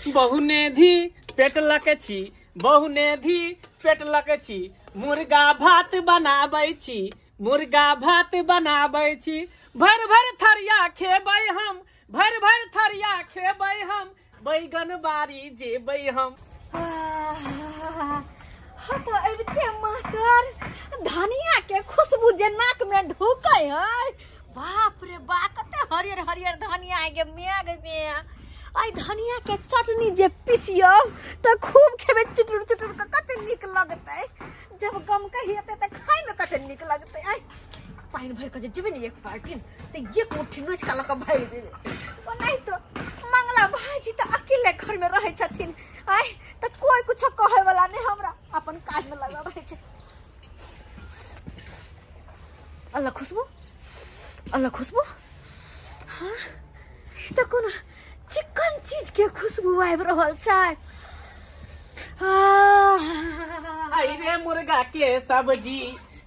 बहुने धी पेट लके छी, बहुने धी पेट लके छी, मुर्गा भात बनाबै छी, मुर्गा भात बनाबै छी, भर भर थरिया खेबै हम, भर भर थरिया खेबै हम, बैगन बारी जेबै हम। हाँ तो अबिते मातर धनिया के खुशबू जे नाक में ढुकै है, बाप रे बा कते हरियर हरियर धनिया है गे मिया गे मिया। आई धनिया के चटनी जे पीसियो तो खूब खेबे, चुटुर चुटुर के कते नीक लगतै। जब गम कहिएते त खाय में कते नीक लगतै। आई पानि भरि के जे जेबै ने एक बाल्टीन त एक मुट्ठी नोच के लऽ के भागि जेबै। ओ नहीं तो मंगला भाईजी त अकेले घर में रहै छथिन, आय त कोई कुछो कहे वाला नहीं, हमरा अपन काज में लगल रहै छै। अल्लाह खुशबू, अल्लाह खुशबू, हाँ ई त कोनो चिकन चीज के खुशबू आबि रहल छै। हरे मुर्गा के सब्जी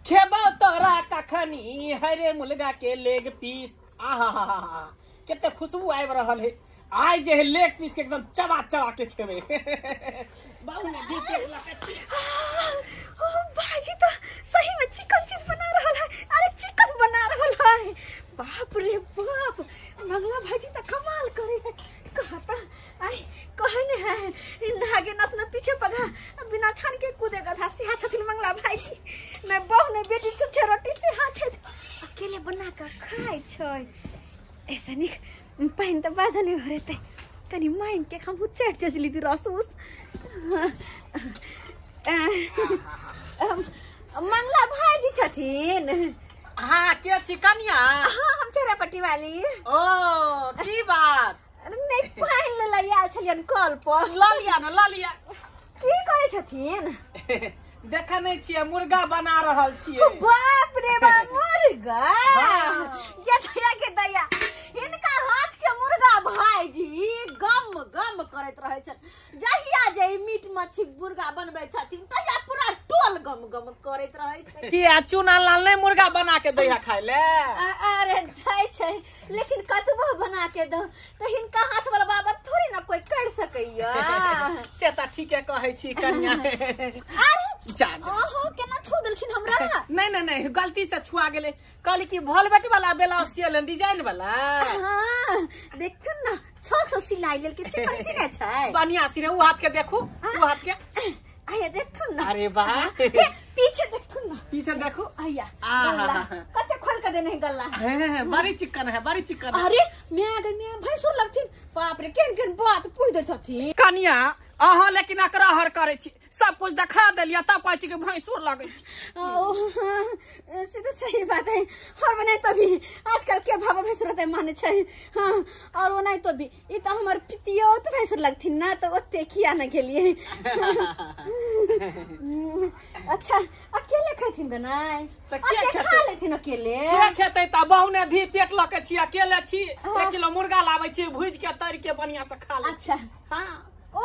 खेबो तोरा कखनी, हरे मुर्गा के लेग पीस, आहा कते खुशबू आबि रहल है। आइ जे है लेग पीस के एकदम चबा चबा के खेबे। बाबू ने भी पेट लके छी। ओ भाजी तो सही में चिकन चीज बना रहल है। अरे चिकन बना रहल है, बाप रे बाप, मंगला भाजी तो कमाल करे है। कहता आई कहे ने है नागे नस न पीछे पगा बिना छान के कूदे गधा सिहा छथिन मंगला भाईजी। मैं बहु ने बेटी छुछे रोटी सिहा छथि, अकेले बना के खाय छै। ऐसा निक पानि तऽ बाधा नहि भरेतै, कनि मांगि के हमहूँ चढ़ि चचली रस उस। मंगला भाईजी छथिन? हाँ के छी कनिया? हाँ हम चोरापट्टी वाली। ओ की बात? नहीं पानि ले आयल छलियन कल पर। ल लिया न, ल लिया। की करै छथिन? देखा नहीं छियै मुर्गा बना रहल छियै। बाप रे बाप मुर्गा, ये दया के दया, हिनका हाथ के मुर्गा भाईजी गम गम करैत रहै छनि। जहिया जे मीट मछली मुर्गा बनबै छथिन तहिया पूरा टोल गम गम करैत रहै छै। किया चूना लाल नहीं मुर्गा बना के दैया खाय ले? अरे दै छै, लेकिन कतबो बना के दो तऽ हिनका हाथ वाला बाबा थोड़ी ना कोई कर सकैया। से तऽ ठीके कहै छी कनिया। अरे जा जा, ओहो केना छू देलखिन हमरा? नहीं नहीं नहीं गलती से छुआ गेलै। कहली कि वॉलवेट वाला ब्लाउज सियल डिजाइन वाला। हाँ देखथुन ना 600 सिलाई लेल के चिकन सिने छै, बढ़िया सिने। उ हाथ के देखू, उ हाथ के आया देखथुन ना। अरे वाह पीछे देखथुन ना, पीछे देखू। आया गल्ला कते खोल के देने गल्ला, बड़ी चिकन है, बड़ी चिकन है। अरे मिया गे मिया भैंसुर लगथिन, बाप रे केन केन बात पूछ दे छथिन। कनिया अहाँ लेकिन एकरा हर करै छी, सब कुछ देखा देलियै तब कहै छी कि भैंसुर लगै छी। से तो सही बात है। और बनाए तो भी आजकल के भाव भैंसुर ते माने छै। हाँ और वो नहीं तो भी ई तो हमर पितियौत भैंसुर लगथिन ना, तो ओते किया न गेलियै। अच्छा अकेले खैथिन गनाय? त के खा लेथिन अकेले? के खेतै त बहुने भी पेट लके छी, अकेले छी। 1 किलो मुर्गा लाबै छी, भुज के तर के बढ़िया से खा ले। अच्छा हाँ ओ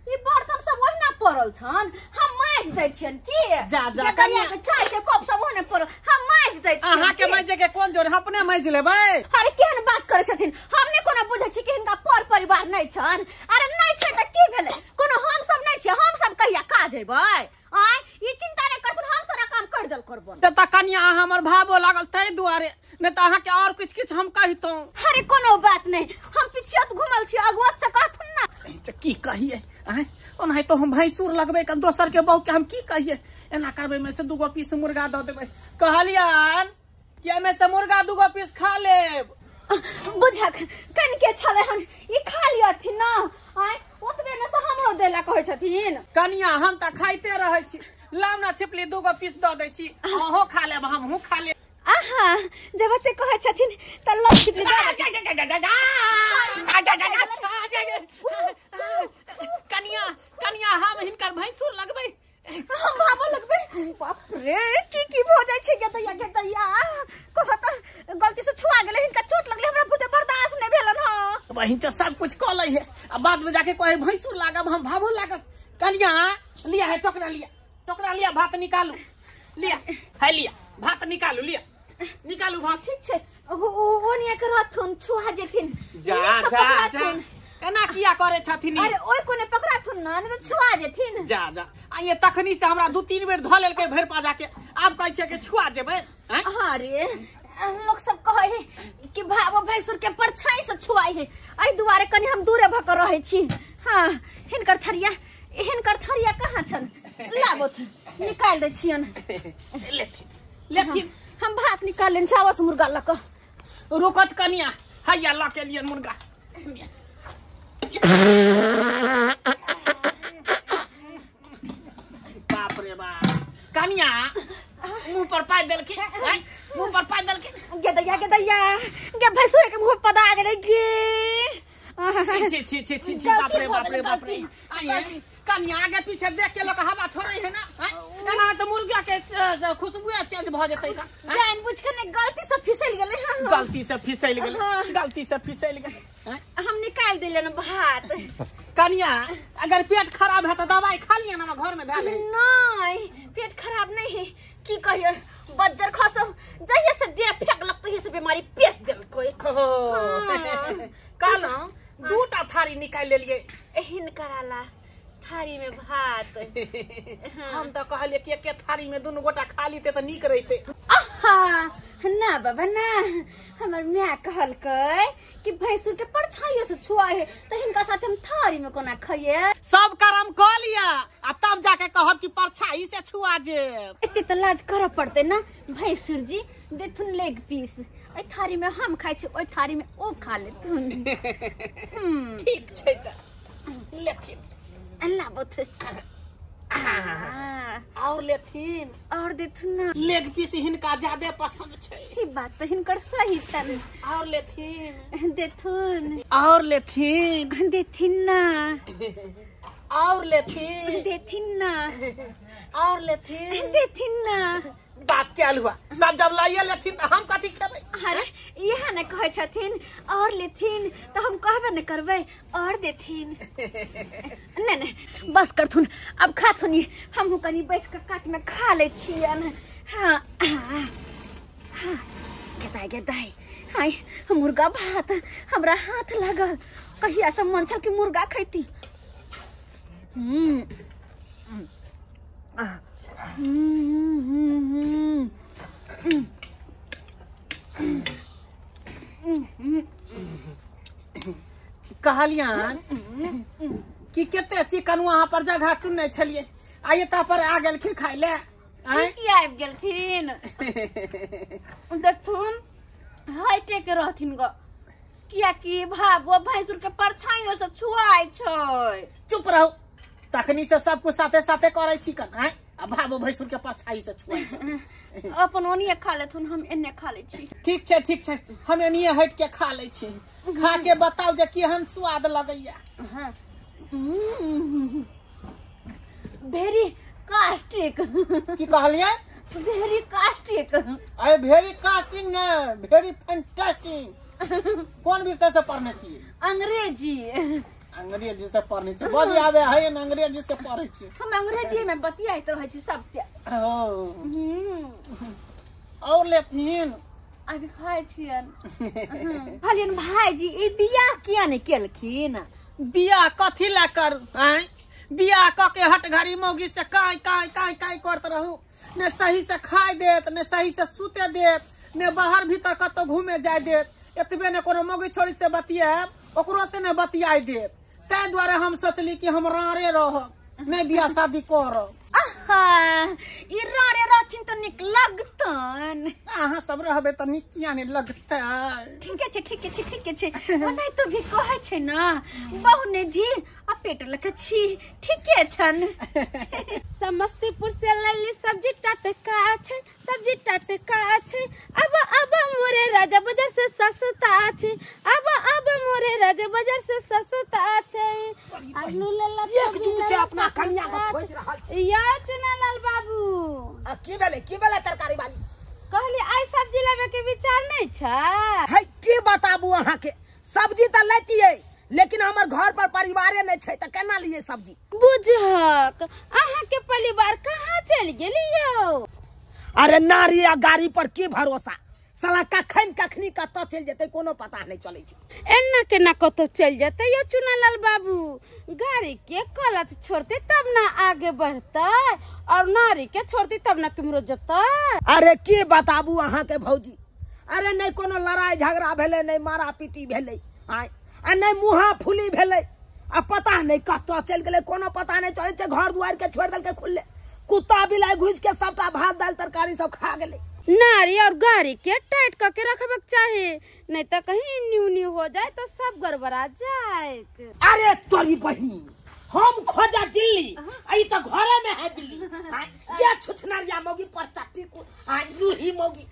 ई बर्तन सब ओहिना पड़ल छन, हम माजि दै छियन की? जा जा कनिया के चाय के कप सब ओहने पड़ल, हम माजि दै छियन। अहाँ के माजै के कोन जोर, हम अपने माजि लेबै। अरे केहन बात करै छथिन, हम नै कोनो बुझै छी कि हिनका पर परिवार नै छन। अरे नै छै त की भेलै, कोनो हम सब नै छियै, हम सब कहिया काज अयबै? आय ई चिंता नै करथुन, हम सारा काम कर देल करबन। त कनिया अहाँ हमर भावो लागल तै दुआरे, नै त अहाँ के और किछ किछ हम कहितौं। अरे कोनो बात नै, हम पिछियत घुमल छी, अगुआ से कहथुन ना। की कहिए ओनाहि तो हम भैंसुर लगबै के दोसर के बहू के हम की कहिए। एना करबै में से 2 पीस मुर्गा दऽ देबै। कहलियन कि एमे से मुर्गा 2 पीस खा लेब। बुझक कनके छलै हन ई खा लियथिन ना, आय ओतबे में से हमरो देला कहै छथिन। कनिया हम त खाइते रहै छी, लाउ ना छिपली 2 पीस दऽ दै छी, अहों खा लेब हमहूँ खा लेब। आहा जब ओते कहै छथिन त लौ छिपली दऽ। कनिया कनिया हम हिनकर भैंसुर लगबै, हम भाबो लगबै। बाप रे की की भऽ जाइ छै गे दैया गे दैया, कहत गलती से छुआ गेलै, हिनका चोट लगलै, हमरा बुते बर्दाश्त नहि भेलन। हँ बहिन त सब कुछ कऽ लै है आ बाद में जाके कहे भैंसुर लागब हम भाबो लागब। कनिया लिया है टोकरा लिया, टोकरा लिया, भात निकालू लिया है, लिया भात निकालू लिया, निकालू भात। ठीक छै, ओनिया के रहथुन, छुआ जेथिन। जा जा जा। एना किया करे छथिन? अरे ओइ कोने पकड़ाथुन ना, नहीं त छुआ जेथिन। जा जा आ ये तखनी से हमरा 2-3 बेर ध लेलकै भरि पाजा के, आब कहै छै कि छुआ जेबै। हां रे, लोग सब कहै है कि भावो भैंसुर के परछाई से छुआई है, एहि दुआरे कनी हम दूरे भ के रहै छी। हां, हिनकर थरिया कहाँ छन? लाबोथ निकाल दै छियन। लेथिन लेथिन, हम भात निकाल लेन छावस मुर्गा लक। रुकत कनिया, हैया ल के लियन मुर्गा। बाप रे बाप, कनिया मुंह पर पाइ देलखिन, मुंह पर पाइ देलखिन। गे दैया गे दैया गे, भैंसुर के मुंह पर पदा गेलै गे। छी छी छी छी छी, बाप रे बाप रे बाप रे। आये कनिया आगे पीछे देख के लोग हवा छोड़ै है ना, एना त मुर्गा के खुशबू चेंज भ जेतै। जान बुझ के ने गलती से फिसल गेलै। हां गलती से फिसल गेलै, गलती से फिसल गेलै। हम निकाल देले न भात। कनिया अगर पेट खराब है त दवाई खा लिया ना, घर में धैल है। नहीं पेट खराब नहीं है, की कहियो बज्जर खसो जहिया से देह फेकलक तहिया से बीमारी पेश देलकै। कहलौं 2टा थारी निकाल लेलिए। एहन कराला थारी में भात। हम तो कहलिए कि एके थारी में दुनू गोटा खा लीते त नीक रहिते। आहा ना बाबा ना, हमर my कहलकै कि भैंसुर के परछाइयो से छुआ है, त हिनका साथ हम थारी में कोना खइए। सब कर्म क लिया आ तब जाके कहब कि परछाई से छुआ जेब। एते त लाज करऽ पड़तै ना। भैंसुर जी देथुन लेग पीस, ओइ थारी में हम खाइ छी, ओइ थारी में ओ खा लेथुन। ठीक छै त लेथिन। लाबोथ और लेथिन और देथुन ना। लेग पीस हिनका ज्यादा पसंद छै। ई बात त हिनकर सही छन। और लेथिन देथुन और लेथिन देथिन ना और लेथिन देथिन ना और लेथिन देथिन ना। बाप के अलुआ सब जब लाइए लेथिन त हम कथी खेबै? अरे इहे ने कहै छथिन और लेथिन त हम कहबे ने करबै और देथिन। नहीं नहीं बस करथुन, अब खाथुन। हमहूँ कनी बैठ के कात में खा लै छियन। हाँ हाँ हाँ, गेदाइ गेदाइ हाय मुर्गा भात हमरा हाथ लागल, कहिया से मन छल कि मुर्गा खैती। कहलियन कि कते चिकन वहां पर जगह चुनने छलिए, आ एता पर आ गेलखिन खाय ले। की आबि गेलखिन? देखथुन हाइटे के रहथिन ग, कियाकि भाबो भैंसुर के परछाइयो से छुआइ छै। चुप रहू, तखनी से सब कुछ साथे साथे करै चिकन हैं, आ भाबो भैंसुर के परछाई से छुआइ छै। अपन ओनिये खा लेथुन, हम एन्ने खा लै छी। ठीक छै ठीक छै, हम एनिये हटि के खा लै छी। खा के बताउ जे केहन स्वाद लगैया। भेरी कास्टिक। की कहलियै? भेरी कास्टिक। अरे भेरी कास्टिंग ने, भेरी फैंटास्टिक। कोन विषय से पढ़ने छी? अंग्रेजी। अंग्रेजी से पढ़ने छी? बज आबे है न अंग्रेजी से पढ़ै छी। हम अंग्रेजी में बतियाइत रहै छी सबसे। और लेथिन? अभी खाइ छियन। कहलियन भाईजी ई बियाह किया ने केलखिन? बियाह कथी ला कर? आँय बियाह क के हट घड़ी मौगी से काई काई काई काई करत रहू, ने सही से खाय देत ने सही से सुते देत ने बाहर भीतर कतौ घूमे जाय देत। एतबे ने कोनो मौगी छोड़ी से बतियाब ओकरो से ने बतियाय देत। ताहि दुआरे हम सोचली कि हम रारे रहब, नहीं बियाह शादी करब। आहा, ई रारे रहथिन त नीक लगतन। अहाँ सब रहबै त नीक किया नहि लगतै? ठीके छै ठीके छै ठीके छै। ओनाहि तो भी कहै छै ना, बहु ने धी आ पेट लके छी। ठीके छन। समस्तीपुर से लैली सब्जी टटका छै, सब्जी टटका छै। अब अब मोरे राजा बाजार से सस्ता छै, अब अब मोरे राजा बाजार से सस्ता छै। आलू लेला एक जुग से अपना कनिया के खोज रहल छी। या चुनालाल बाबू, आ की भेलै की भेलै तरकारी वाली? कहली आइ सब्जी लेबे के विचार नहीं छै। है की बताबू अहाँ के, सब्जी त लेतियै लेकिन हमर घर पर परिवारे नहीं छै त केना लिए सब्जी? बुझक अहाँ के परिवार कहाँ चल गेलियो? अरे नारी आ गाड़ी पर की भरोसा, साला कखन कखनी कतऽ चलि जेतै कोनो पता नहि चलै छै। एना केना कतौ चलि जेतै यो चुनालाल बाबू? गाड़ी के क्लच छोड़ते तब ना आगे बढ़तै, और नारी के छोड़ते तब ना केम्हरो जेतै। अरे की बताबू अहाँके भौजी, अरे नहि कोनो लड़ाई झगड़ा भेलै, नहि मारा पीटी भेलै, आय आ नहि मुँहा फूली भेलै, आ पता नहि कतऽ चलि गेलै, कोनो पता नहि चलै छै। घर दुआरि के छोड़ि देलकै खुलले, कुत्ता बिलाइ घुसि के सबटा भात दालि तरकारी सब खा गेलै। नारी और गाड़ी के टाइट करके रखबक चाही, नहीं तो कहीं न्यू न्यू हो जाए तो सब गड़बड़ा जाए। अरे तोरी बहिनी, हम खोजा दिल्ली, आई तो घरे में है बिल्ली। के छुछनरिया मौगी पर चट्टी को आई रूही मौगी,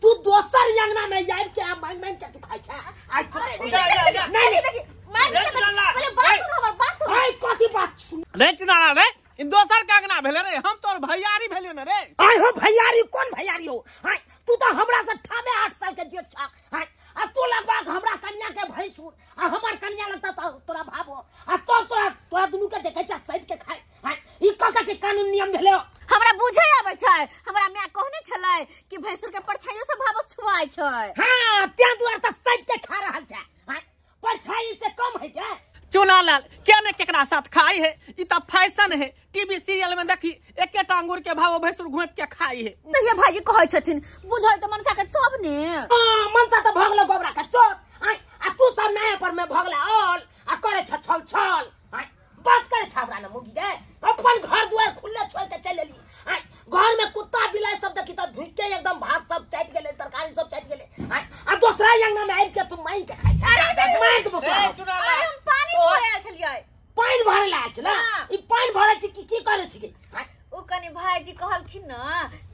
तू दोसर अंगना में जाइब के आ मांग मांग के तू खाइ छा। आई नहीं नहीं पहले बात सुन, हमर बात सुन। आई कथि बात सुन रे चुनाला रे, इ दोसर के अंगना भेले रे, हम तोर भैयारी भेलियो न रे। आय हो भैयारी, कौन भैयारी हो? आय तू तो हमरा से ठामे 8 साल के जेठ छा। आय आ तू लगभग हमरा कन्या के भैंसुर, आ हमर कन्या लगता तोरा भाव हो, आ तो तोरा तोरा दुनू के देखै छा साइड के खाय। आय ई कका के कानून नियम भेले हो? हमरा बुझे आबै छै, हमरा माय कहने छलै कि भैंसुर के परछाइयो से भाव छुआइ छै। हां, त्या दुआर त साइड के खा रहल छै। आय परछाई से कम है क्या? चुनालाल क्या ने केकरा साथ खाई है, ई त फैशन है। टीवी सीरियल में देखी एकेटा अंगूर के भाव भैंसुर घोप के खाई है। नहीं भाईजी कहै छथिन, बुझै त मनसा के सब ने। हां, मनसा त भगलो गोबरा के चोर। आय आ तू सब नया पर में भगला ऑल आ करे छ छल छल। आय बात करे छाबरा न मुगी रे, अपन घर दुआर खुले छोड़ के चल एली। आय घर में कुत्ता बिलाई सब देखी त झुक के एकदम भात सब चाट गेले, तरकारी सब चाट गेले। आय आ दोसरा अंगना में आबि के तू मांग के खाइ छ। मांग के रे चुनालाल, अरे हम पानी भरे आयल छलियै। पानि भरे ला आयल छला? ई पानि भरे छी की की करे छी? ओ कनी भाईजी कहलखिन न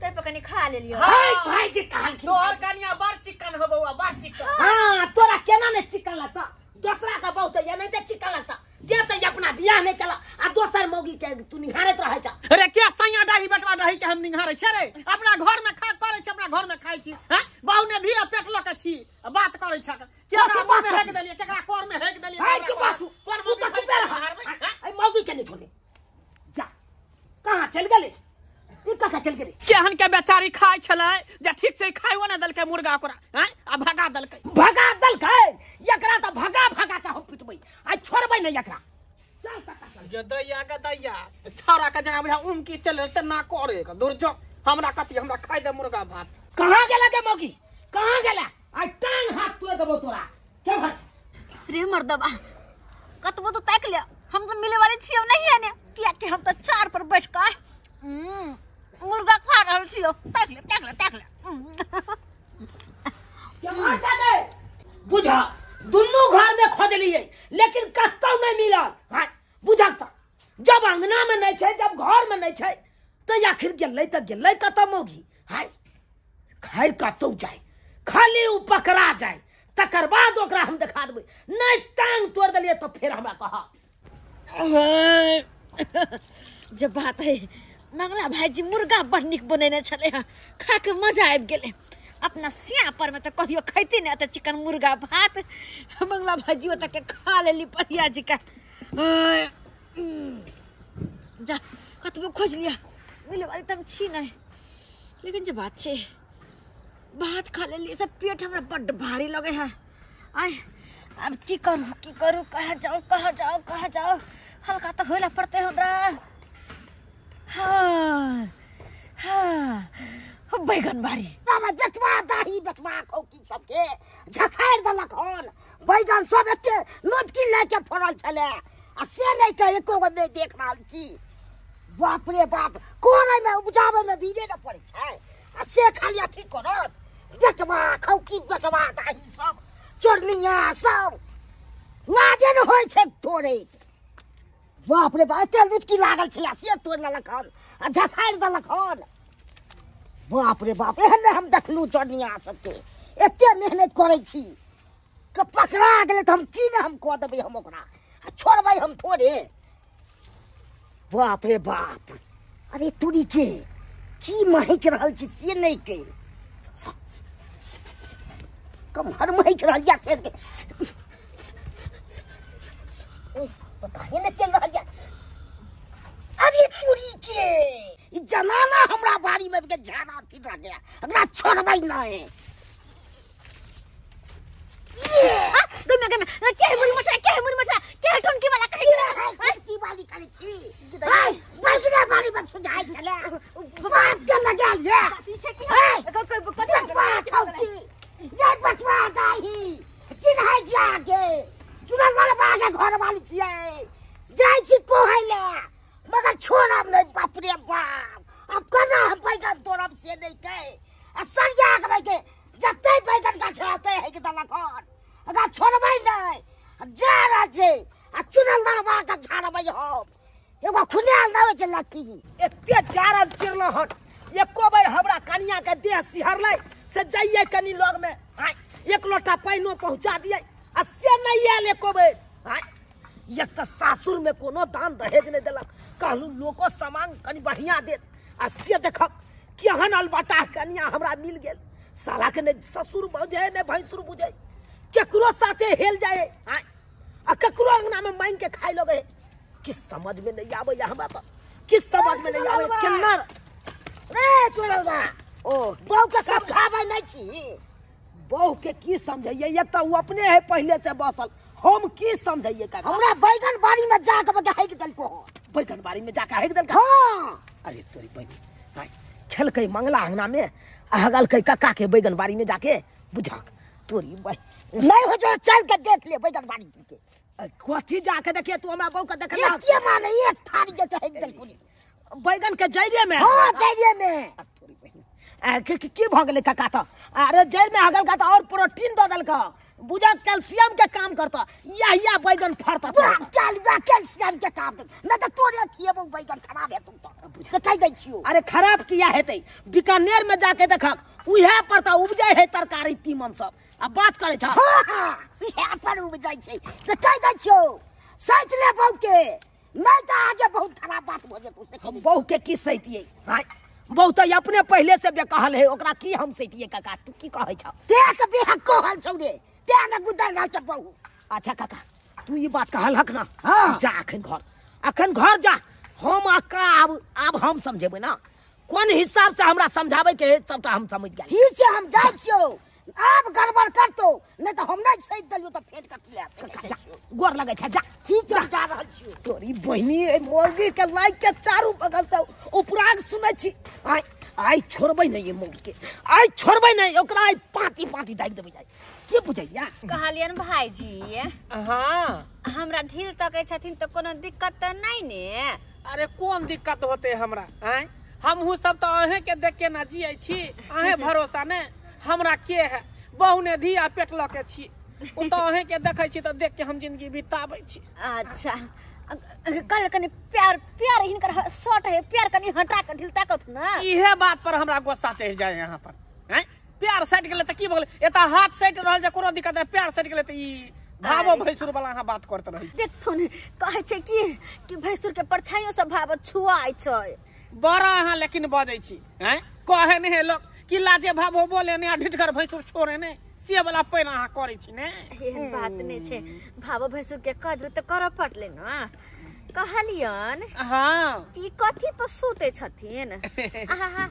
तै पर कनी खा लेलियै। हाय भाईजी कहलखिन तोहर कनिया बड़ चिकन हो बौआ, बड़ चिकन। हां, तोरा केना ने चिकन लगता, दोसरा का बहुत या नहीं त चिकन लगता। ते त अपना बियाह नहीं केला आ दोसर मौगी के तू निहारत रहै छ। अरे क्या सैया डाही बेटवा डाही के हम निहारै छै रे? अपना घर में खा करै छै, अपना घर में खाइ छी। हां, बाऊ ने धिया पेट ल के छी बात करै छ। केकरा मुंह में हेक देलियै, केकरा कोर में हेक देलियै? हाय के बात तू तू त चुप रह। ए मौगी के नहीं छोड़े, जा कहां चल गेले? ई कहां चल गेले? केहन के बेचारी खाइ छलै जे ठीक से खाइयो ना देलकै मुर्गा ओकरा। हां, आ भगा देलकै, भगा देलकै एकरा त भगा भगा के हम पिटबै, आ छोड़बै नै एकरा। चल काका चल। गदैया गदैया छौड़ा के जना बुझा उमकी चले त ना करे के दूर जो, हमरा कथि हमरा खाइ दे मुर्गा भात। कहां गेला के मौगी, कहां गेला? आ टांग हाथ तोड़ देबो तोरा के भात। रे मर्दबा कतबो तो ताक ले, हम तो मिले वाले छियो नहीं है ने, किया कि हम तो चार पर बैठ के मुर्गा खा रहल छियो। ताक ले ताक ले ताक ले। के मार छा गए बुझा, दुनू घर में खोजलिए लेकिन कतौ नहीं मिलल। हां बुझा त जब अंगना में नहीं छै, जब घर में नहीं छै त आखिर गेलै त गेलै कत मौगी। हाय खैर कतौ जाय, खाली उ पकड़ा जाय तकर बाद ओकरा हम देखा देबै। नहीं टांग तोड़ देलिए तो फिर हमरा कहा। जब बात है मंगला भाईजी मुर्गा बड़ नीक बनेने छलै हँ, खा के मजा आबि गेलै। अपना सिया पर में तो कहियो खैती नहीं त चिकन मुर्गा भात। मंगला भाईजी ओतऽ के खा लेली बढ़िया जी का। जा कतबो खोज लिया मिले वाली त हम छी नहीं, लेकिन जे बात छै भात खा लेली सब पेट हमरा बड्ड भारी लगे है। आय अब की करू की करू, कहाँ जाओ कहाँ जाओ कहाँ जाओ, हल्का तो होला पड़ते हमरा। हाँ हाँ बैगन बारी बाबा बेटवा दाही बेटवा खौकी सबके झखारि देलक हन। बैगन सब एते लुटकी लए के फड़ल छलै आ से नहि के एको गो नहि देख रहल छी। बाप रे बाप, कोन एहिमे उपजाबै मे भीड़े ने पड़ै छै आ से खाली अथी करत बेटवा खौकी बेटवा दाही सब चोरनिया सब लाजे ने होइ छै तोड़े। बाप रे बाप, एते लुटकी लागल छलै से तोड़ि लेलक हन आ झखारि देलक हन। बाप रे बाप, एहन हम देखलहुँ चोरनिया सबके एते मेहनत करै छी के पकड़ा गेलै तऽ हम की ने हम कऽ देबै, हम ओकरा आ छोड़बै हम थोड़े। बाप रे बाप, अरे तोरी के की महकि रहल छी से नहि के कमहर महकि रहल या से के पता ही नहीं चल रहल या। अरे तोरी के जनाना हमरा बाड़ी में के झाड़ा फिर गया, एकरा छोड़बै नहि। के मुरी मछरा के मुरी मछरा के टोनकी वाला कहे टोनकी वाली करे छी ए बैगना वाली बन सुझाई छले बाप के लगाल ये कथी ये बटवा दाही चिन्है जाके चुनल वाला बागे घर वाली छियै जाइ छी कोहैले मगर छोड़ब नहीं। बाप रे बाप अब केना हम बैगन तोड़ब से नहीं के आ सरिया के भाई के जते बैगन गाछ होते है के दलक हन अगर छोड़बै नहीं जा रहल छै आ चुनल दरबा के झाड़बै हम एगो खुनाल न होइ छै लट्ठी। एते जारल चिरल हन एको बेर हमरा कनिया के देह सिहरलै से जाइए कनी लग में आय एक लोटा पानिओ पहुंचा दिए आ से नहीं आयल एको बेर। आय एक तऽ सासुर में कोनो दान दहेज नहीं देलक कहलू लोको सामान कनी बढ़िया देत आ से देखक केहन अलबटा कनिया हमरा मिल गेल। साला के नहीं ससुर बुझे नहीं भैंसुर बुझे केकरो साथे हेल जाए आय आ केकरो अंगना में मांग के खाइ लगे। किस समझ में नहीं आबैया हमरा तऽ किस समझ में नहीं आबैया केना रे चोरल बा ओ बहू के समझाबै नहीं छी। बहू के की समझैये एक तऽ ओ अपने है पहले से बसल हम की समझैये काका। हमरा बैगन बाड़ी में जाके बगे हेक देलको बैगन बाड़ी में जाके हेक देलको। हां अरे तोरी बहिन आय खेलकै मंगला अंगना में आ हगलकै काका के बैगन बाड़ी में जाके बुझक तोरी बहिन नहीं हो जो चल के देख ले बैगन बाड़ी के कथी जाके देखिए तू हमरा बहू के देखला एते माने एक थारी के हेक देलको बैगन के जैरे में। हां जैरे में तोरी बहिन की भ गेलै काका त अरे जैर में हगलका त और प्रोटीन the देलका बुझा कैल्शियम के काम करता या बैगन फड़ता कैल्शियम के काम न त तोरे खिएबो बैगन खराब हेतौ त बुझ कहि दै छियो। अरे खराब किया हेतै बीकानेर में जाके देखक उहे पर त उपजै है तरकारी तीमन सब आ बात करै छ। हां हां उहे पर उपजै छै से कहि दै छियो सैत ले बहू के नहीं त आगे बहुत खराब बात भ जेतौ से। हम बहू के की सैतियै हां बहू त अपने पहले से बेकहल है ओकरा की हम सैतियै काका तू की कहै छ ते के बेहक कहल छौ रे ते न गुदर रहल छ बहू। अच्छा काका तू ई बात कहलहक ना। हां जा अखन घर अखन घर जा हम अक्का आब हम समझेबै ना कोन हिसाब से हमरा समझाबै के है सबटा हम समझ गेल। ठीक छै हम जाइ छियौ आब गड़बड़ करतौ नहीं त हम नहीं सैत देलियौ त फेर कथी ले जा गोर लगै छ जा ठीक छै जा रहल छियौ। तोरी बहिनी ए मौगी के लाइक के चारू बगल से उपराग सुनै छी आइ आइ छोड़बै नहीं ये मौगी के आइ छोड़बै नहीं ओकरा आइ पाती पाती दागि देबै जाय के बुझैया। कहलियन भाईजी हां हमरा ढील तकै छथिन त कोनो दिक्कत त नहीं ने। अरे कोन दिक्कत होते हमरा आइ हमहू सब त अहें के देख के ना जियै छी अहें भरोसा ने हमरा के है बहु ने धिया पेट ल के छी ओ त अहें के देखै छी त देख के हम जिंदगी बिताबै छी। अच्छा कल कनी प्यार प्यार हिनकर शर्ट है प्यार कनी हटा के ढिलता कथ ना इहे बात पर हमरा गुस्सा चढ़ जाय यहाँ पर हैं प्यार सट गेलै त की भगलै एता हाथ सट रहल जे कोनो दिक्कत नै प्यार सट गेलै त ई भावो भैंसुर वाला अहाँ बात करत रहै। देखथुन कहै छै की कि भैंसुर के परछाइयो सब भाव छुआइ छै बड़ा अहाँ लेकिन बजै छी हैं कहे नै है लोग कि लाजे भावो बोले ने आ ढिठगर भैंसुर छोड़े ने से वाला पैन अहाँ करै छी ने। एहन बात नै छै भावो भैंसुर के कदर त करऽ पड़लै ना। कहलियन हां कि कथी पर सुते छथिन आहा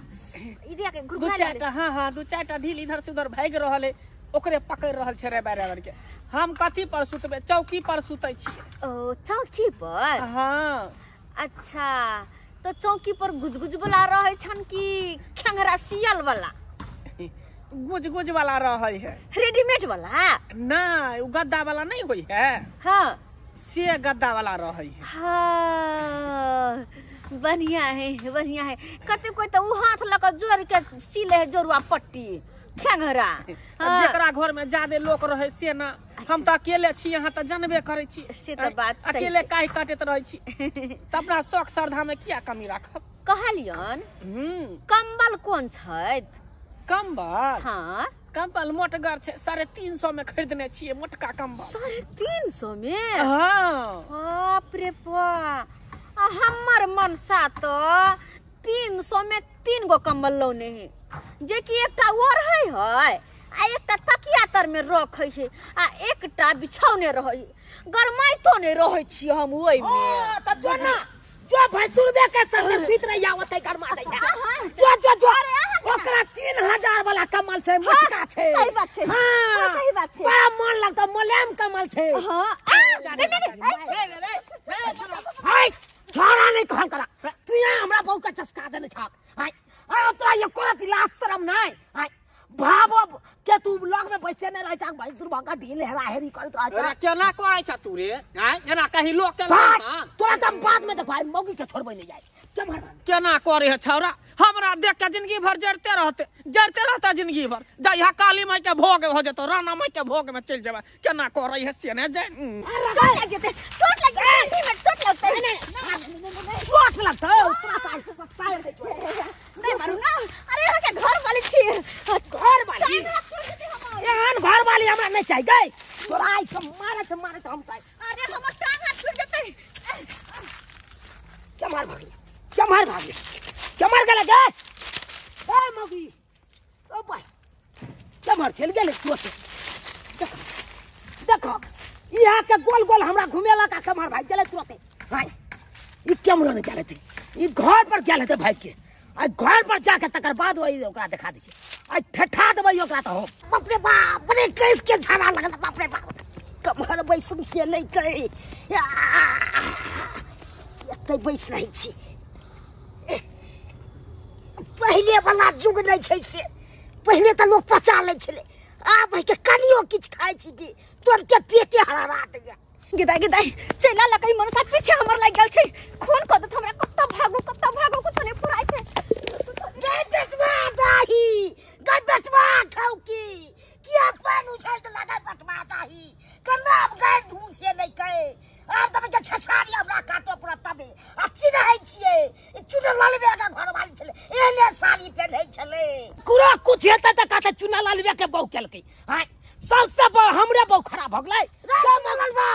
ई दिया के दू चारटा। हां हां दू चारटा ढील इधर से उधर भागि रहल है ओकरे पकड़ रहल छै रे बराबर के। हम कथी पर सुतबै चौकी पर सुतै छी। ओ चौकी पर। हां अच्छा तो चौकी पर गुजगुज वाला रहै छन कि खेंगरा सियल वाला? गुजगुज वाला रहै है रेडीमेड वाला ना उ गद्दा वाला नहीं होई है। हां से गद्दा वाला रहै है। हां बढ़िया है बढ़िया है। कते कोई तो उ हाथ लक जोड़ के सिले है जोरुआ पट्टी खेंगरा। हाँ। जेकरा घर में ज्यादा लोग रहे से ना। अच्छा। हम तो अकेले छी यहाँ तो जानबे करे छी। से तो बात सही अकेले काहे काटत रहे छी त अपना शौक श्रद्धा में किया कमी राखब। कहलियन कंबल कोन छैत? कंबल? हाँ कंबल मोटगर छै 350 में खरीदने छियै मोटका कंबल। 350 में? हाँ। बाप रे बा, हमर मनसा तो 300 में 3 गो कंबल लौने है, जे कि एकटा ओढ़ै है आ एकटा तकिया तर में रखै है आ एकटा बिछौने रहै है। गरमाइतो नै रहै छी हम ओइ में। त जो ना जो भैंसुरबे के संगे सुति रहिया ओतै गरमा जाइया। जो जो जो ओकरा 3000 वाला कमल छै, मोटका छै। सही बात छै। हां सही बात छै। बड़ा मन लगतौ, मुलायम कमल छै। हां हाय छोरा नहीं कहल करा, तू यहाँ हमरा बहू के चस्का देने छक। हाय आ तोरा एको रति लाज शरम नहीं। हाय भाबो के तू लग में बैसे नहीं रह छक, भैंसुर भका ढील हेरा हेरी करैत रह छक। केना कहै छ तू रे? आय एना कहीं लोक के तोरा त बाद में देखो, मौगी के छोड़बै नहीं जाय। केना करे है छौरा, हमरा देख के जिंदगी भर जरते रहते, जरते रहता जिंदगी भर। जा यहाँ काली माई के भोग हो जेतो, राणा माई के भोग में चल जेबा। केना करे है से ने जाय। चोट लग जेतै, चोट लग जेतै, चोट लगतै, चोट लगतै तोरा त ऐसे पैर दे नहीं मारू ना। अरे अहाँ के घर वाली छी, घर वाली एहन घर वाली हमरा नहीं चाहिए गई। तोरा आई के मारत मारत हम चाहे। अरे हमर टांग हाथ छूट जेतै। क्या मार भागली, क्या मार भागली, क्या मार गेलै गे? ए मौगी ओ भाई क्या मार चल गेलै तुरंत। देखो देखो यहाँ के गोल गोल हमरा घुमेला का कमर भाई गेलै तुरंत। हाय ई कैमरा नहीं गेलै, ई घर पर गेल हेतै भाई के। आ घर पर जाके तकर बाद वही ओकरा देखा दै छै। आ ठठा देबै ओकरा त हम। बाप रे बाप रे, केस के झाड़ा लगल। बाप रे बाप, कमर बैसू से नहीं कहे एतै बैस रहै छी। पहिले वाला जुग नहीं छै से, पहिले त लोग पचा लै छलै, आब के कनियो किछु खाइ छी कि तुरंते पेटे हरारा दैया। गिदाई गिदाई चला लकई मनुष्य पीछे हमर लागि गेल छै, खून क देत हमरा। कत्ता भागू कत्ता भागू, कुछ नहीं फुराइ छै। गै बेटवा दाही, गै बेटवा खाउ की किया पान उछल देला गै बेटवा दाही कना अब गै धूल से नहीं कहे। आब तब के छछारी हमरा काटो पड़त तबे। आ चिन्है छियै ई चुना लालबे के घर वाली छलै, एहने साड़ी पहिनै छलै। कुरा कुछ हेतै त कहतै चुना लालबे के बहू केलकै। हां सबसे हमरे बहू खराब भ गेलै। रे मंगलबा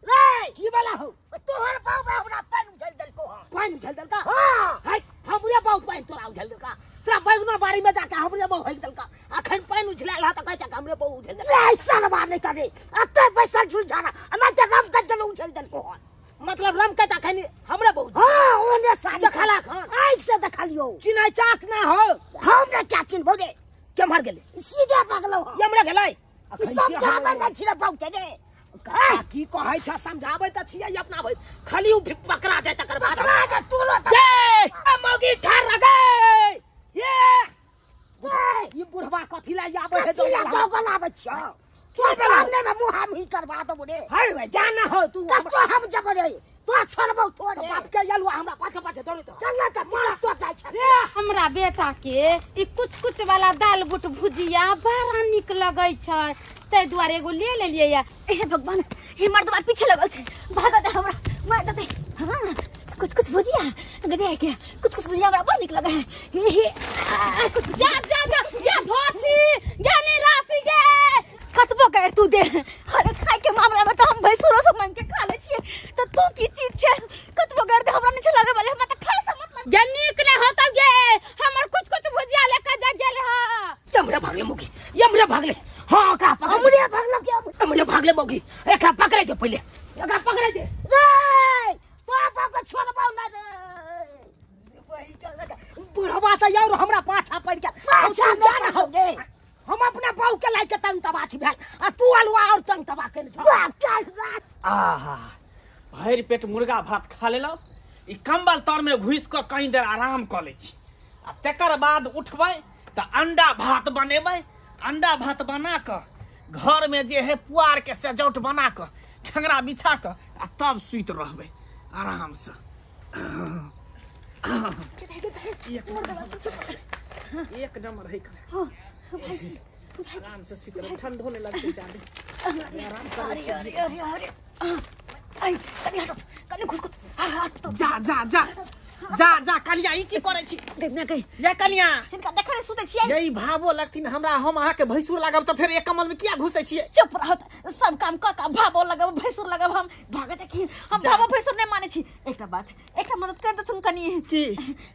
रे की वाला हो तोहर बहू हमरा पानि उझल देलको। हां पानि उझल देलका? हां हाय हमरे बहू पानि तोरा उझल देलका। तोरा बैगना बाड़ी में जाके हमरे बहू होइक देलका। अखन पानि उझलाल ह त कहै छ हमरे बहू उझल देलका। रे सालबा नहीं करे अते पैसा झुल जाना ना त रम के देलो उझल देलको। हां मतलब रम के अखन हमरे बहू। हां ओने साड़ी देखला खान आँख से देखलियो। चिन्है चाक ना हो हम ना चाचिन भोगे केम्हर गेलै? सीधे पगलो। यमरे गेलै समझाबै नै छी रे बहू के रे। की कहै छ समझाबै त छियै अपना भाई, खाली उ पकड़ा जाय तकर बाद पकड़ा जाय तोरो त। ए मौगी ठार लगे ये ई बुढ़वा कथि ला आबै है? दौगल आबै छ तू सामने में मुंह हम ही करवा देबो रे। हाय भाई जान ना हो तू तो हम जब रे तो छोड़बो थोड़े बाप के यलुआ हमरा पाछे पाछे दौड़ैत चल ना त मार तो जाय छ। हमरा बेटा के ई कुछ कुछ वाला दाल बुट भुजिया बड़ा निक लगै छै, तै दुआरे एगो ले लेलियै या। हे भगवान, हे मर्दवा पीछे लगल छै, भागत है हमरा मार देतै। हां कुछ कुछ भुजिया गदे के कुछ कुछ भुजिया हमरा बड़ निक लगे है। हे हे कुछ जा जा जा या धोची ज्ञानी राशि गे कतबो कर तू दे। अरे खाय के मामला में त हम भैंसुरो सब मांग के खा ले छियै, त तू की चीज छै? कतबो कर दे हमरा नहीं लगे वाले, हमरा त खाय से मतलब गे निक नै होतौ गे। हमर कुछ कुछ भुजिया लेके जा गेल ह। यमरे भागले मुगी, यमरे भागले। हां ओकरा पकड़, हमरे भागलो के हमरे भागले मुगी। एकरा पकड़े दे पहिले, एकरा पकड़े दे। रे तो बाप के छोड़बौ ना रे। वही चल बुढ़वा त यार हमरा पाछा पड़ के पाछा ना हो गे। हम अपना बहू के लाइके तंग तबाह छी भेल आ तू अलुआ और तंग तबाह केने छ। आहा भरि पेट मुर्गा भात खा लेलौ, ई कंबल तर में घुसि क कहीं देर आराम क लै छी आ तकर बाद उठबै त अंडा भात बनेबै। अंडा भात बना क घर में जे है पुआर के सजावट बना क ठंगरा बिछा क आ तब सुति रहबै आराम से। एक नंबर है। आराम से सुति रह, ठंड होने लगते जादे। आराम कर। अरे अरे अरे अरे आई कनी हट, कनी घुस घुस हट तो जा जा जा जा जा कनिया ई की करै छी? देखना कहीं या कनिया हिनका देखले सुतै छियै। यही भावो लगथिन हमरा, हम अहाँ के भैंसुर लागब त फेर एक कमल में किया घुसै छियै? चुप रहत, सब काम क क भावो लगब भैंसुर लगब। हम भागत कि हम भावो भैंसुर नहीं मानै छी। एकटा बात, एकटा मदद कर देथुन कनी की?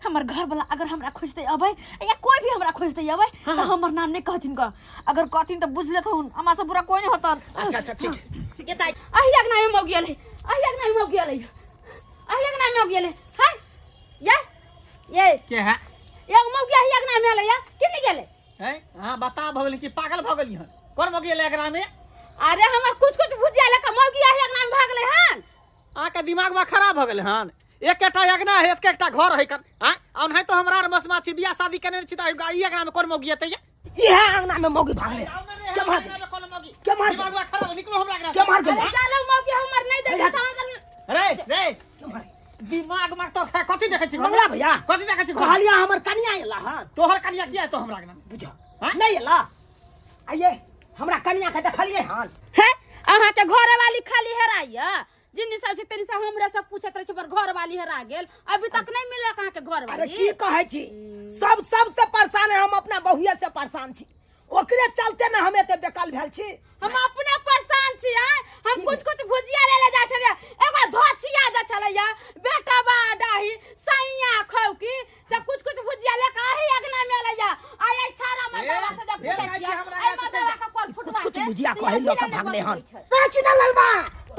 हमर घर वाला अगर हमरा खोजते अबै या कोई भी हमरा खोजते अबै त हमर नाम नहीं कहथिन ग। अगर कहथिन त बुझ लेथुन हमरा से बुरा कोई नहीं होतन। अच्छा अच्छा ठीक ठीक। अहि अगना में मौगी अलै, अहि अगना में मौगी अलै, अहि अगना में मौगी अलै। ये के है एगो मौगी ही अंगना में एलै के नहीं गेलै हैं हां बता भ गेली कि पागल भ गेली हन कोन मौगी एलै अंगना में अरे हमर कुछ कुछ भुजिया लक मौगी ही अंगना में भागलै हन आ के दिमाग में खराब भ गेलै हन एकटा अंगना है एकटा घर है कन हां औन है तो हमरा आर मसमा छी बियाह शादी केने छी त ई अंगना में कोन मौगी एतै इहे अंगना में मौगी भागलै के मार कोन मौगी के मार दिमाग में खराब निकलो हमरा अंगना के मार अरे चलो मौगी हमर नहीं देखै अरे रे दिमाग में तो कथि देखै छी हमरा भैया कथि देखै छी कहलिया हमर कनिया एला हां तोहर कनिया किया तो हमरा अंगना बुझ नहीं एला आइए हमरा कनिया के देखलिए हां हे अहाँ के घर वाली खाली हेराइया जिन्नी सब छै तेनी सब हमरा सब पूछत रहे छै पर घर वाली हेरा गेल अभी तक नहीं मिलल अहाँ के घर वाली अरे की कहै छी सब सब से परेशान है हम अपना बहुया से परेशान छी ओकरे चलते ना हम एते बेकल भेल छी हम अपने परेशान छी हम कुछ कुछ भुजिया ले ले जा छलियै एगो धोछिया जा छलैया बेटा बा डाही सैया खौकी सब कुछ कुछ भुजिया ले के आही अगना में लैया आ आई छारा मर्दावा से जब पूछै छियै ए मर्दावा के कोन फुटवा कुछ भुजिया कहे लोक भागले हन ए चुना ललबा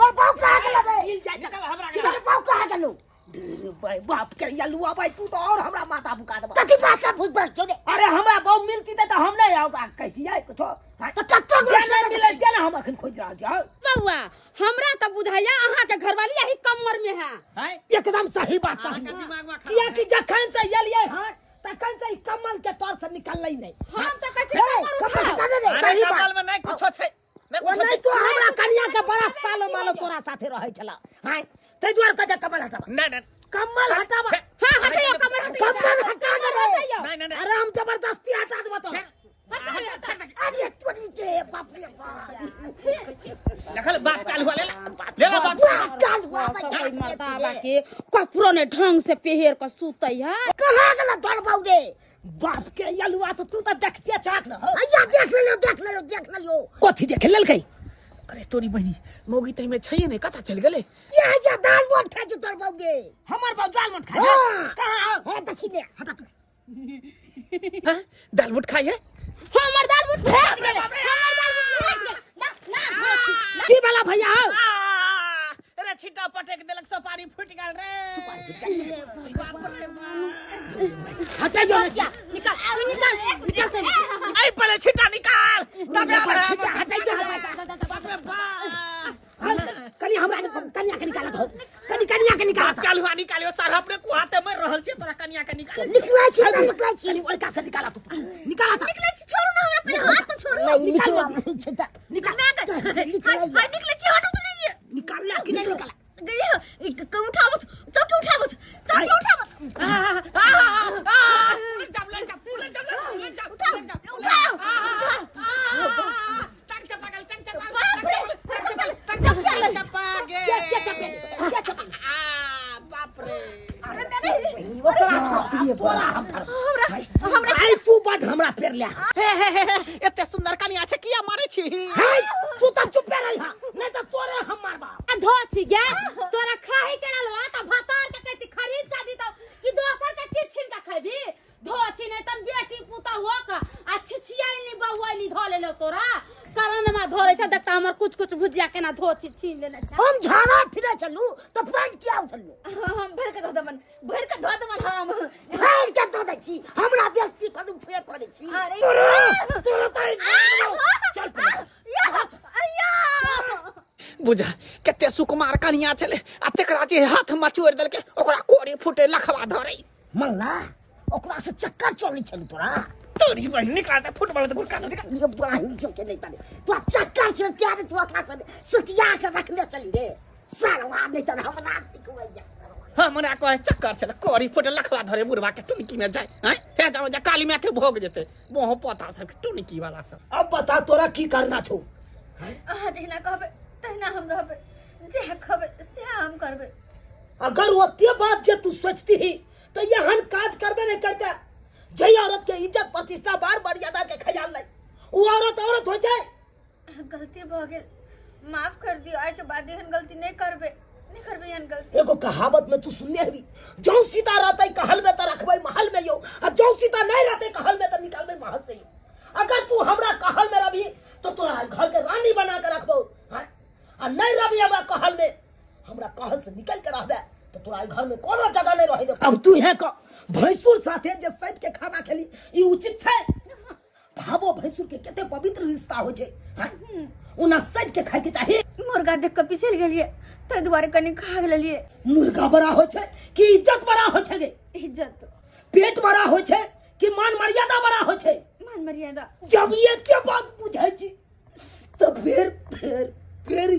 तोर बाप कहा गेलो बे मिल जाय निकल हमरा तोर बाप कहा गेलो रे भाई बाप के यलुआ भाई तू तो और हमरा माथा बुका देबा कथि बात का भूत बात छोड़े अरे हमरा बहु मिलती त हम नहीं आओ कहतियै कुछो त कत्तो जे नहीं मिले ते ना हम अखन खोज रहल छी बउआ हमरा त बुझाया अहाँ के घरवाली यही कमर में है हैं एकदम सही बात कहली किया कि जखन से एलियै हां तखन से ई कमल के तौर से निकललै नहीं हम त कहै छी कमर उठाओ सही बात कमल में नहीं कुछो छै नहीं तो हमरा कनिया के बड़ा सालो मालो तोरा साथे रहै छला हां तै दुआर कह कमल हटाबा नहीं नहीं कमल हटाबा हां हटाइयो कमर हटाइयो कमल हटा दे नहीं नहीं अरे हम जबरदस्ती हटा देबो तो अरे तोरी के बाप रे बाप देखल बाप काल हुआ लेला लेला बाप काल हुआ सब मर्दावा के कपड़ो ने ढंग से पहिर के सुतै है कहां गेलो तोर बाऊ रे बाप के यलुआ तो तू त देखते चाक न अय्या देख लेलो देख लेलो देख लेलो कथि देख लेलकै अरे तोरी बहिनी मौगी तई में छैये ने कथा चल गेले या या दाल मोट खा जो तोर बाऊ गे हमर बाऊ दाल मोट खाय कहां हे देखि ने हटा हां दाल मोट खाय है हमर दाल मोट भेट गेले हमर दाल मोट भेट गेले ना ना धोती की वाला भैया अरे छिटा पटक देलक सुपारी फूट गेल रे सुपारी फूट गेल बाप रे बाप हटा जो निकाल निकाल निकाल ऐ पहले छिटा निकाल तबे छिटा हटा जो बाप रे बाप कनी हमरा कनिया के निकालत हो कनी कनिया के निकालत काल हुआ निकालियो सारा अपने कुहाते मर रहल छी तोरा कनिया के निकाल लिखवा छी लिखवा छी कनी ओइ का से निकाला तू निकाला त निकले छी छोड़ू ना हमरा पे हाथ तो छोड़ू नहीं निकलवा नहीं छिटा निकाल निकल हाय निकले छी हटो तो नहीं निकाल ला कि नहीं निकाला गई क उठावत चौकी उठावत चौकी उठावत आ आ आ जब ले जब ले जब ले जब उठाओ टंग चपा गेल टंग चपा गेल चपा गेल के चपे के चपे आ बाप रे अरे मेरे ओकरा छोड़ तोरा हम हमरा आई तू बड हमरा पेर ले हे हे हे एते सुंदर कनिया छै किया मारै छी हे तू त चुपे रही हां नहीं त तोरे हम मारबा आ धोची गे तोरा खाही के रहलो त भतार के कहती खरीद का दीतो कि दोसर के चीज छीन के खैबी धोची नहीं तन बेटी पुता हो का आ छिछियाई नी बउआ नी धो लेलो तोरा करनमा धरे छ देखता हमर कुछ कुछ भुजिया केना धोची छीन लेने छ हम झाड़ा फिरे चलू तो पानी किया उठलू हम भर के धो दमन भर के धो दमन हम भर के धो दै छी हमरा बेइज्जती कदम से करै छी अरे तोरा तोरा ताई चल या अय्या बुझा कते सुकुमार कनिया छले आ तेकरा जे हाथ मचोड़ देलके ओकरा कोरी फूटे लखवा धरे मंगला ओकरा से चक्कर चलै छलू तोरा तोरी बहिन निकाल दे फुटबॉल त गुटका निकाल ये बाही चौके नहीं ताने तू चक्कर छल क्या तू ओकरा से सटिया के रखले चली रे सरवा नहीं त हमरा सिखवैया हमरा कहे चक्कर छले कोरी फूटे लखवा धरे बुढ़वा के टुनकी में जाय हैं हे जाओ जा काली माय के भोग जेते मोह पोता सब के टुनकी वाला सब अब बता तोरा की करना छौ अहाँ जहिना कहबै तहिना हम रहबै जे कहबै से हम करबै अगर ओते बात जे तू सोचती ही तो यहन काज करबे नहीं करते जे औरत के इज्जत प्रतिष्ठा बार मर्यादा के ख्याल नहीं वो औरत औरत हो जाए गलती भ गेल माफ कर दियो आइ के बाद एहन गलती नहीं करबै नहीं करबै एहन गलती एगो कहावत में तू सुनने हबी जौ सीता रहते कहल में त रखबै महल में यो आ जौ सीता नहीं रहते कहल में त निकालबै महल से यो अगर तू हमरा कहल में रहबी तो तोरा घर के रानी बना के रखबो हां आ नहीं रहबी हमरा कहल में हमरा कहल से निकल के रहबे तो तोरा घर में कोनो जगह नहीं रहे। अब तू है क भैंसुर साथे जे सट के खाना खेली ई उचित छै? भाबो भैंसुर के कते पवित्र रिश्ता होइ छै, ओना सट के खाय के चाही। मुर्गा देख के पिछल गेलिए तै दुआरे कनी खा लेलिए। मुर्गा बड़ा होइ छै कि इज्जत बड़ा होइ छै गे? इज्जत। पेट बड़ा होइ छै कि मान मर्यादा बड़ा होइ छै? मान मर्यादा। जब ये के बात बुझै छी तो फिर फिर फिर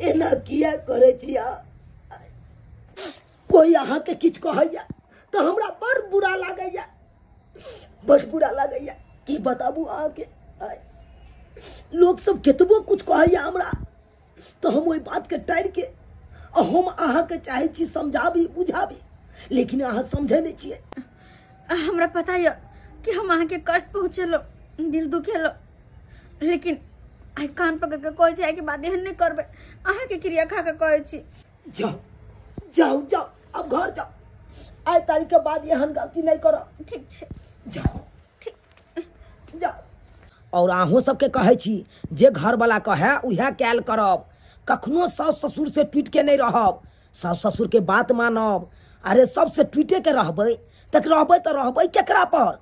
एना किया करै छी? कोई अहाँ के किछु कहैया तो हमरा बड़ बुरा लागैया, बड़ बुरा लागैया। की बताबू अहाँ के, लोग सब केतबो कुछ कहैया हमरा तो हम ओहि बात के टारि के हम अहाँ के चाहै छी समझाबी बुझाबी, लेकिन अहाँ समझै नहीं छियै। हमरा पता यऽ कि हम अहाँ के कष्ट पहुँचेलो, दिल दुखेलो, लेकिन आइ कान पकड़ के कहै छी कि बात एहन नहीं करबै। अहाँ के क्रिया खा के कहै छी। जाओ जाओ जाओ अब घर जाओ, आइ तारीख के बाद एहन गलती नहीं करब। ठीक छै, जाओ। ठीक, जाओ। और अहूँ सबके कहै छी जे घरवाला कहे उएह कैल करब, कखनो सास ससुर से टूट के नहीं रहब, सास ससुर के बात मानब। अरे सबसे टूटे के रहबै तक रहबै तो रहबै केकरा पर?